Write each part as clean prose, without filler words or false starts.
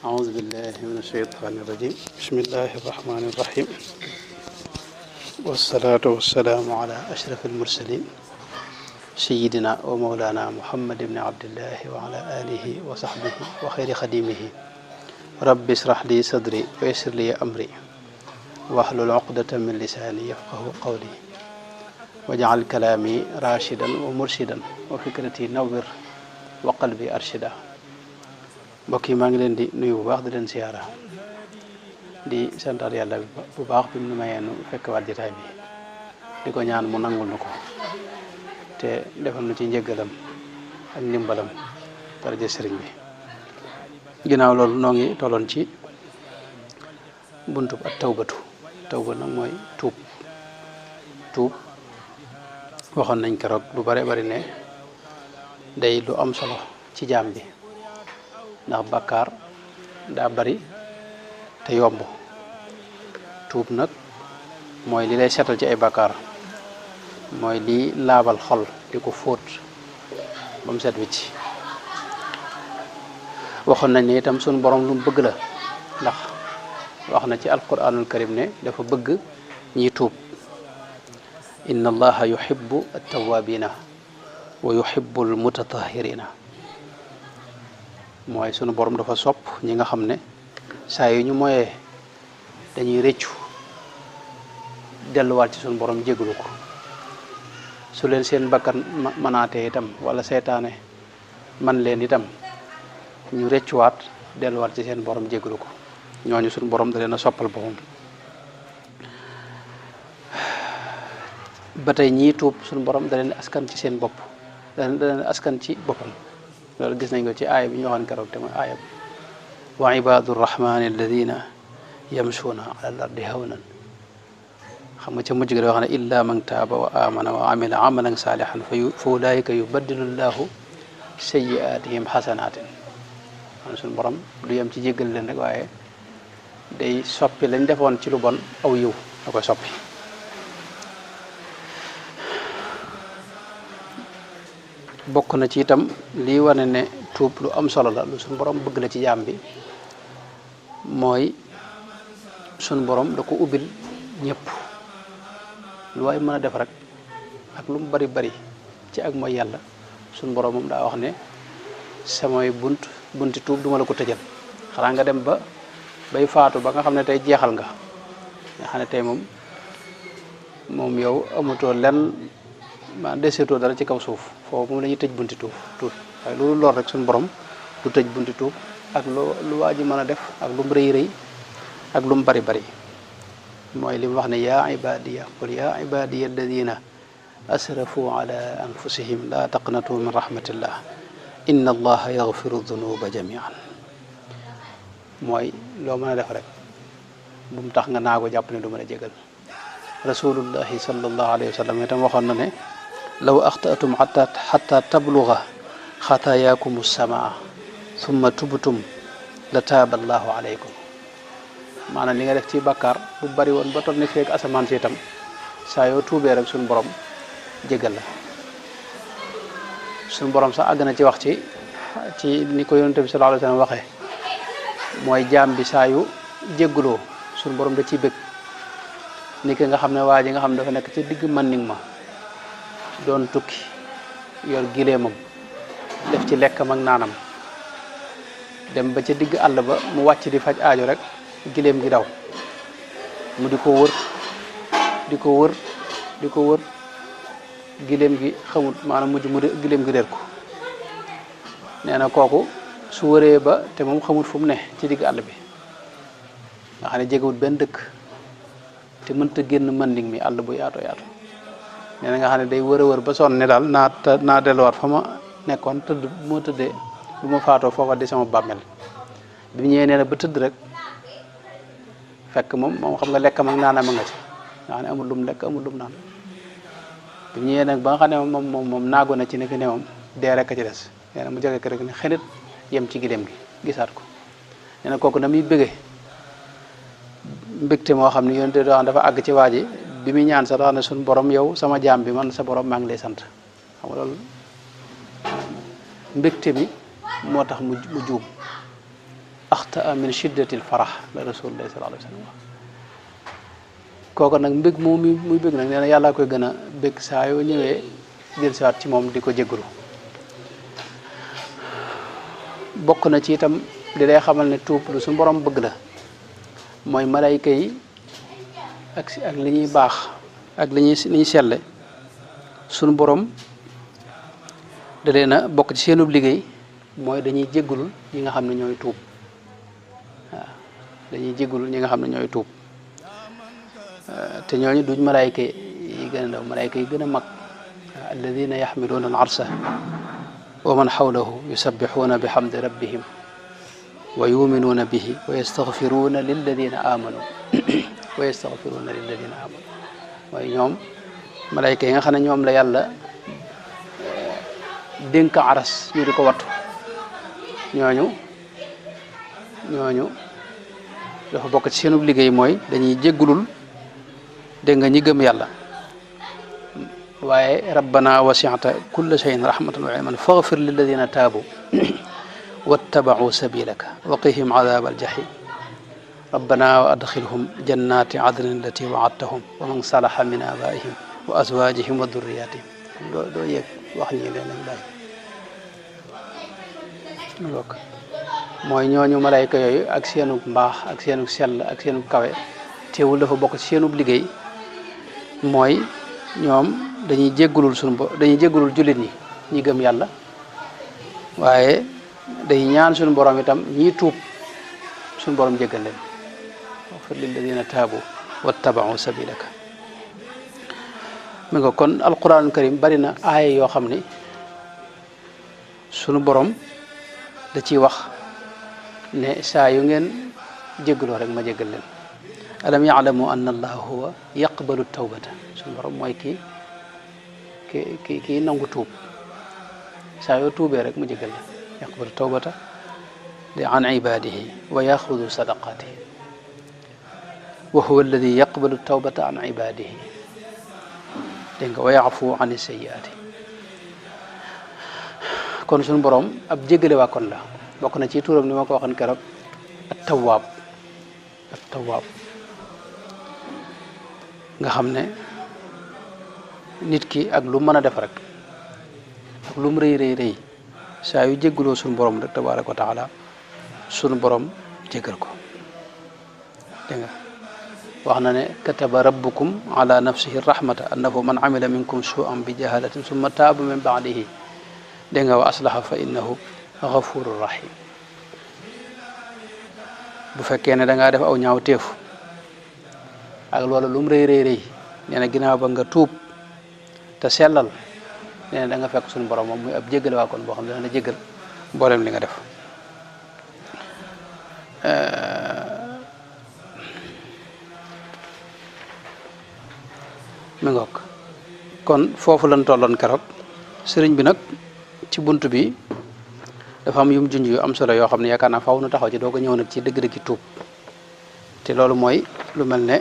أعوذ بالله من الشيطان الرجيم بسم الله الرحمن الرحيم والصلاة والسلام على أشرف المرسلين سيدنا ومولانا محمد بن عبد الله وعلى آله وصحبه وخير خديمه رب اشرح لي صدري ويسر لي أمري واحلل عقدة من لساني يفقه قولي واجعل كلامي راشدا ومرشدا وفكرتي نور وقلبي أرشدا mbokk yi maa ngi leen di nuyu bu baax di leen siyaara di santaat yàlla bu baax bi mu mayee nu fekk waat jotaay bi di ko ñaan mu nangul nu ko te defal nu ci njëggalam ak ndimbalam daraja sëriñ bi ginnaaw loolu noo ngi tolloon ci buntub ak tawbatu tawba nag mooy tuub waxoon nañ keroog lu bare bari ne day lu am solo ci jaam bi ndax bàkkaar daa bari te yomb tuub nag mooy li lay setal ci ay bàkkaar mooy li laabal xol di ko fóot ba mu set wicc waxoon nañ ne itam sunu borom lu mu bëgg la ndax wax na ci alquranul karim ne dafa bëgg ñi tuub inna allaha yuhibbu at-tawwabina wa yuhibbu al-mutatahhirina mooy sunu borom dafa sopp ñi nga xam ne saa yu ñu moyee dañuy rëccu delluwaat ci sunu borom jégalu ko su leen seen bakkan manaatee itam wala seytaane man leen itam ñu rëccuwaat delluwaat ci seen borom jégalu ko ñooñu sunu borom da leen a soppal boppam ba tey ñii tuub sunu borom da leen askan ci seen bopp da leen askan ci boppam loolu gis nañ ko ci aaya bi ñu waxoon keroog te mooy aaya bi wa ibadu rrahmani alladina yamshuuna ala al ardi hawnan xam nga ca mujj ga da wax ne illa man taaba wa amana wa amila amalan salihan fa ulaika yubaddilu llahu sayyiatihim xasanatin man suñu borom du yem ci jéggal leen rek waaye day soppi lañ defoon ci lu bon aw yiw da koy soppi bokk na ci itam lii wane ne tuub lu am solo la lu suñu borom bëgg la ci jaam bi mooy suñu borom da ko ubbil ñëpp lu waay mën a def rek ak lu mu bari bari ci ak mooy yàlla suñu borom moom daa wax ne samay bunti tuub duma la ko tëjal xanaa nga dem ba bay faatu ba nga xam ne tey jeexal nga xam ne tey moom yow amatoo lenn ma deseetoo dara ci kaw suuf foofu moom la ñuy tëj bunti tuub waaye loolu lool rek suñu borom du tëj bunti tuub ak lu waa ji mën a def ak lu mu rëy rëy ak lu mu bari bari mooy li mu wax ne yaa ibadiya qul yaa ibadiya alladina asrafu ala anfusihim la taqnatu min rahmatillah inna allaha yaghfiru dunuba jamian mooy loo mën a def rek bu mu tax nga naago jàpp ne du mën a jégal rasulullahi sallallahu alayhi wa sallam itam waxoon na ne law axtaatum xata tabluga xataayaakum samaa summa tubtum la taaba allahu alaykum maanaam li nga def ci bàkkaar bu bari woon ba toll ni feeg asamaan si itam saa yoo tuubee rek suñu borom jégal la suñu borom sax àgg na ci wax ci ni ko yonente bi sallallahu alayhi wa sallam waxee mooy jaam bi saa yu jégguloo suñu borom da ciy bëgg ni ki nga xam ne waa ji nga xam ne dafa nekk ci digg manning ma doon tukki yor gileemam def ci lekkam ak naanam dem ba ca digg àll ba mu wàcc di faj aajo rek gileem gi daw mu di ko wër gileem gi xamut maanaam mujj mu gileem gi réer ko nee na kooku su wëree ba te moom xamut fu mu ne ci digg àll bi nga xam ne jegewut benn dëkk te mënta génn manding mi àll bu yaatoo yaatu nee na nga xam ne day wër a wër ba sonn ne daal naa delluwaat fa ma nekkoon tëdd bu ma tëddee bu ma faatoo foofa di sama bàmmeel bi mu ñëwee nee na ba tëdd rek fekk moom xam nga lekkam ak naanam a nga ci nga xam ne amul lum lekk amul lum naan bi mu ñëwee nag ba nga xam ne moom naago na ci ne fi ne moom dee rek a ci des nee na mu jóge ko rek ne xenit yem ci gileem gi gisaat ko nee na kooku na muy bëggee mbégte moo xam ne yonente doo xam dafa àgg ci waa ji bi muy ñaan sax dax ne suñu borom yow sama jaam bi man sa borom maa ngi lay sant xam nga loolu mbégte mi moo tax mu juum axtaa min shiddatil farax la rasulullah sallallahu alayhi wa sallam wax kooku nag mbég moom muy bég nag nee na yàllaa koy gën a bég saa yoo ñëwee jël siwaat ci moom di ko jégalu bokk na ci itam di lay xamal ne tuub lu suñu borom bëgg la mooy malayka yi ak li ñuy baax ak li ñuy selle suñu borom da leen a bokk ci seenub liggéey mooy dañuy jégalul ñi nga xam ne ñooy tuub waaw dañuy jégalul ñi nga xam ne ñooy tuub te ñooñu duñ malayka yi gën a ndaw malayka yi gën a mag alladina yaxmiluuna al arsa wa man xawlahu yusabbixuuna bihamdi rabbihim wa yuminuuna bihi wa yastaxfiruuna lilladina amanu wa yastaxfiruuna lilladina amanu mooy ñoom malayka yi nga xam ne ñoom la yàlla dénk aras ñu di ko wattu ñooñu dafa bokk ci seenub liggéey mooy dañuy jéggulul dégg nga ñi gëm yàlla waaye rabbana wasi'ta kulla shay'in rahmatan wa ilman faghfir lilladina taabu wattaba'u sabilaka wa qihim adhab aljahim rabbana wa adkhilhum jannati adnin allati wa'adtahum wa man salaha min abaihim wa azwajihim wa dhurriyyatihim doo yegg wax ñi leen nañ bàyyi bokk mooy ñooñu malayka yooyu ak seenu mbaax ak seenu sell ak seenu kawe teewul dafa bokk ci seenub liggéey mooy ñoom dañuy jéggulul dañuy jéggulul jullit ñi gëm yàlla waaye day ñaan suñu borom itam ñii tuub suñu borom jéggal leen waxfir lilladina taabu wattaba'u sabilaka mi nga kon alquranul karim bari na aaya yoo xam ni suñu borom da ciy wax ne saa yu ngeen jéggaloo rek ma jéggal leen alam yaalamu anna allaha huwa yaqbalu tawbata suñu borom mooy kii nangu tuub saa yoo tuubee rek mu jéggal la yaqbalu tawbata li an ibadihi wa yaxudu sadaqatihi wa huwa alladi yaqbalu tawbata an ibadihi dégg nga wa yafu an sayyiati kon suñu borom ab jéggale waa kon la bokk na ci turam ni ma ko waxoon keroog at-tawwaab nga xam ne nit ki ak lu mën a def rek ak lu mu rëy saa yu jéggaloo suñu borom rek tabaaraka wa taala suñu borom jéggal ko dégg nga wax na ne kataba rabbukum ala nafsihi rahmata annahu man amila minkum su'an bi jahalatin summa taaba min ba'dihi dégg nga wa aslaha fa innahu ghafurur rahim bu fekkee ne da ngaa def aw ñaaw teefu ak loolu lu mu rëy nee na ginnaaw ba nga tuub te sellal nee na da nga fekk suñu borom moom muy ab jéggal waa kon boo xam ne dana jéggal mboolem li nga def mi ngoog kon foofu lañ tolloon keroog sëriñ bi nag ci bunt bi dafa am yum junj yu am solo yoo xam ne yaakaar naa faaw nu taxaw ci doo ko ñëw nag ci dëgg-dëggi tuub te loolu mooy lu mel ne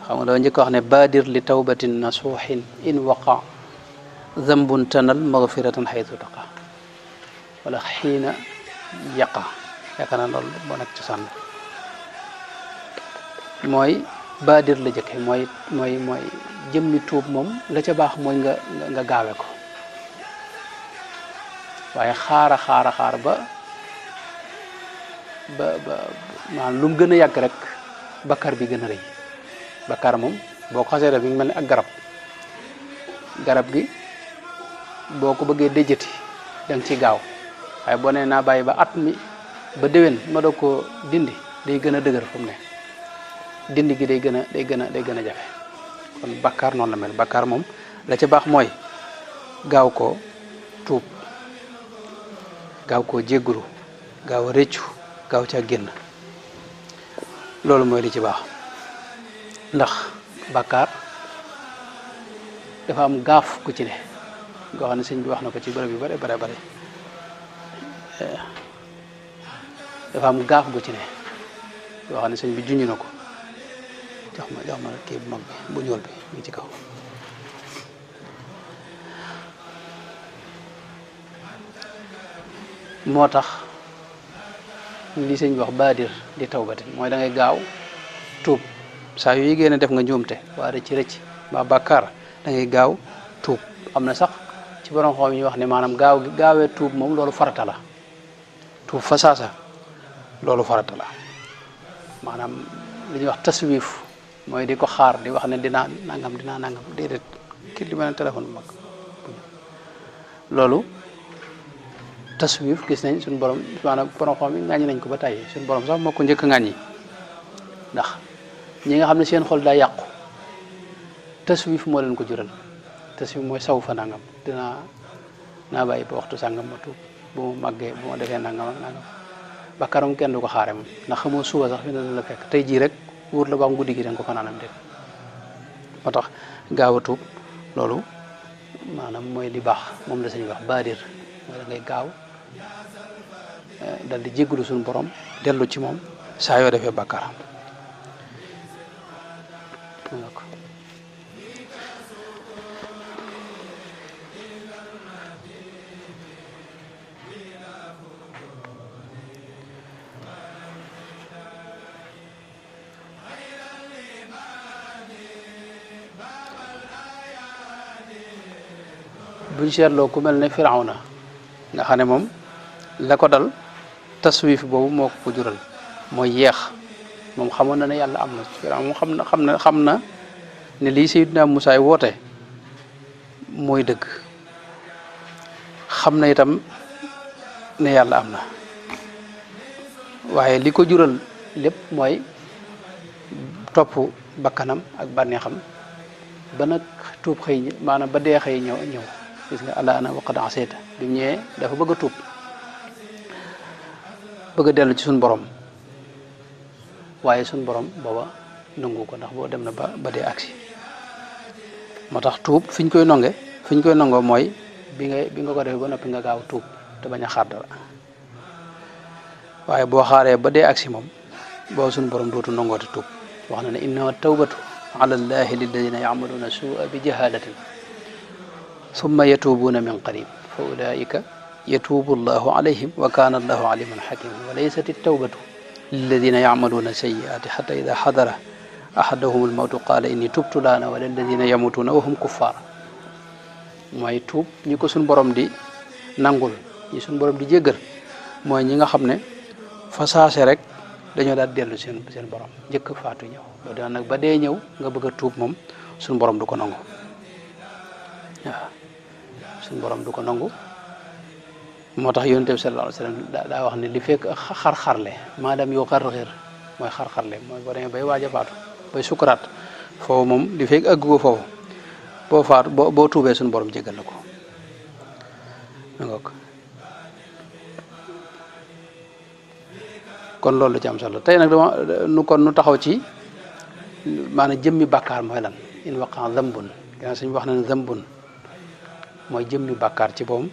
xam nga doo njëkk wax ne baadir li tawbatin nasuuxin in waqa zambun tanal magfiratan xaytu taqa wala xiina yaqa yaakaar naa loolu boo nekk ci sànn mooy baadir la jëkke mooy jëmmi tuub moom la ca baax mooy nga gaawe ko waaye xaara ba maanaam lu mu gën a yàgg rek bakkar bi gën a rëy bakkar moom boo ko xasee def mi ngi mel ni ak garab gi boo ko bëggee déjjati da nga ciy gaaw waaye boo nee naa bàyyi ba at mi ba déwén ma doog ko dindi day gën a dëgër fu mu ne dindi gi day gën a jafe kon bakkar noonu la mel bakkar moom la ca baax mooy gaaw koo tuub gaaw koo jéggulu gaaw a rëccu gaaw ca génn loolu mooy li ci baax ndax bàkkaar dafa am gaaf ku ci ne nga xam ne sëñ bi wax na ko ci bërëb yu bare dafa am gaaf gu ci ne yoo xam ne sëñ bi junj na ko jox ma kii bu mag bi bu ñuul bi mu ngi ci kaw moo tax li sëñ bi wax baadir di tawbatin mooy da ngay gaaw tuub saa yu yégée ne def nga njuumte waa rëcc ba bàkkaar da ngay gaaw tuub am na sax ci borom xam yi wax ne maanaam gaawee tuub moom loolu farata la tuub fa saasa loolu farata la maanaam li ñuy wax taswif mooy di ko xaar di wax ne dinaa nangam déedéet kii li ma ne téléphone bu mag loolu taswif gis nañ suñu borom maanaam borom xam yi ŋàññi nañ ko ba tàyyi suñu borom sax moo ko njëkk a ŋàññi ndax ñi nga xam ne seen xol daa yàqu taswif moo leen ko jural taswif mooy saw fa nangam naa bàyyi ba waxtu sàngam ma tuub bu ma màggee bu ma defee nangam ak nangam bàkkaaram kenn du ko xaare moom ndax xamoo suba sax fi ne la fekk tey jii rek wóor la ba am guddi gi danga ko fanaanam déet moo tax gaaw a tuub loolu maanaam mooy li baax moom la sañuy wax baadir mooy da ngay gaaw dal di jéggalu suñu borom dellu ci moom saa yoo defee bàkkaar buñ seetloo ku mel ne Firawna nga xam ne moom la ko dal taswif boobu moo ko jural mooy yeex moom xamoon na ne yàlla am na Firawna moom xam na ne lii Seydina Musaa woote mooy dëgg xam na itam ne yàlla am na waaye li ko jural lépp mooy topp bakkanam ak bànneexam ba nag tuub xëy maanaam ba dee xëy ñëw gis nga alaana waqad asayta bi mu ñëwee dafa bëgg a tuub bëgg a dellu ci suñu borom waaye suñu borom booba nangu ko ndax boo dem na ba dee agsi moo tax tuub fi ñu koy nongoo mooy bi nga ko defee ba noppi nga gaaw tuub te bañ a xaar dara waaye boo xaaree ba dee agsi moom boo suñu borom dootu nangooti tuub wax na ne innama tawbatu ala llahi lilladina yacmaluuna suua bi jahalatin summa yatuubuuna min qarib fa ulaika yatuubu llahu alayhim wa kaana allahu aliman xakiman wa laysat altawbatu lilladina yacmaluuna sayiati xata ida xadara ahadahum almawtu qaala inni tubtu laana wala alladina yamutuuna wa hum kuffaar mooy tuub ñi ko suñ borom di nangul ñi suñ borom di jéggal mooy ñi nga xam ne fa saase rek dañoo daal dellu seen borom njëkk faatu ñëw ba dee nag ba dee ñëw nga bëgg a tuub moom suñ borom du ko nangu waaw suñ borom du ko nangu moo tax yonent bi sallallahu alayhi wa sallam daa wax ne li fekk xar-xarle maanaam yoo xar-xir mooy xar-xarle mooy boo demee bay waaj a faatu bay sukuraat foofu moom li fekk àgg ko foofu boo faatu boo tuubee suñu borom jégal la ko ngok kon loolu la ci am solo tey nag nu taxaw ci maanaam jëmmi bàkkaar mooy lan in waqa zambun gannaaw suñu wax na ne zambun mooy jëmmi bàkkaar ci boom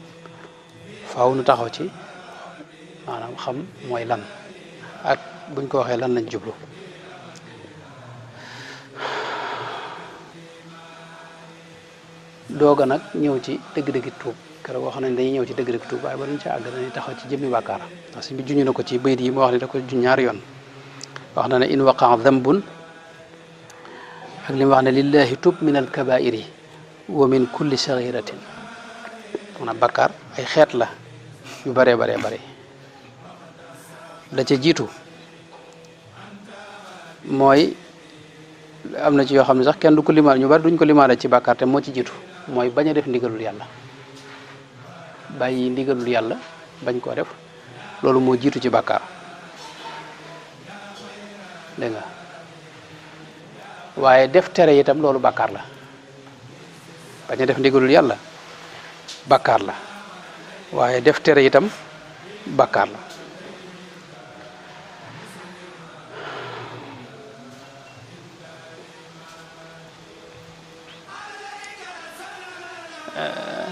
faaw nu taxaw ci maanaam xam mooy lan ak buñ ko waxee lan lañ jublu dooga nag ñëw ci dëgg-dëgg tuub keroog wax nañ dañuy ñëw ci dëgg-dëgg tuub waaye ba duñ ci àgg dañuy taxaw ci jëmmi bàkkaar ndax suñ bi juñu na ko ci bayit yi mu wax ne da ko juñ ñaari yoon wax na ne in waqa dambun ak li mu wax ne lillahi tub min alkabairi wa min kulli saghiratin maanaam bàkkaar ay xeet la yu bare da ca jiitu mooy am na ci yoo xam ne sax kenn du ko limaale ñu bari duñ ko limaale ci bàkkaar te moo ci jiitu mooy bañ a def ndigalul yàlla bàyyi ndigalul yàlla bañ koo def loolu moo jiitu ci bàkkaar dégg nga waaye def tere itam loolu bàkkaar la bañ a def ndigalul yàlla bàkkaar la waaye def tere itam bàkkaar la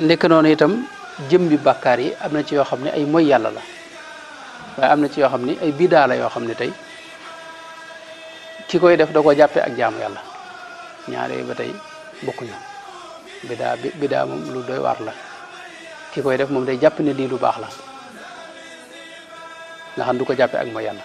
ndekk noonu itam jëmbi bàkkaar yi am na ci yoo xam ne ay moy yàlla la waaye am na ci yoo xam ne ay bidaa la yoo xam ne tey ki koy def da ko jàppee ak jaamu yàlla ñaare ba tey bokkuñu bidaa moom lu doy waar la ki koy def moom day jàpp ne lii lu baax la nga xam du ko jàppee ak mooy yàlla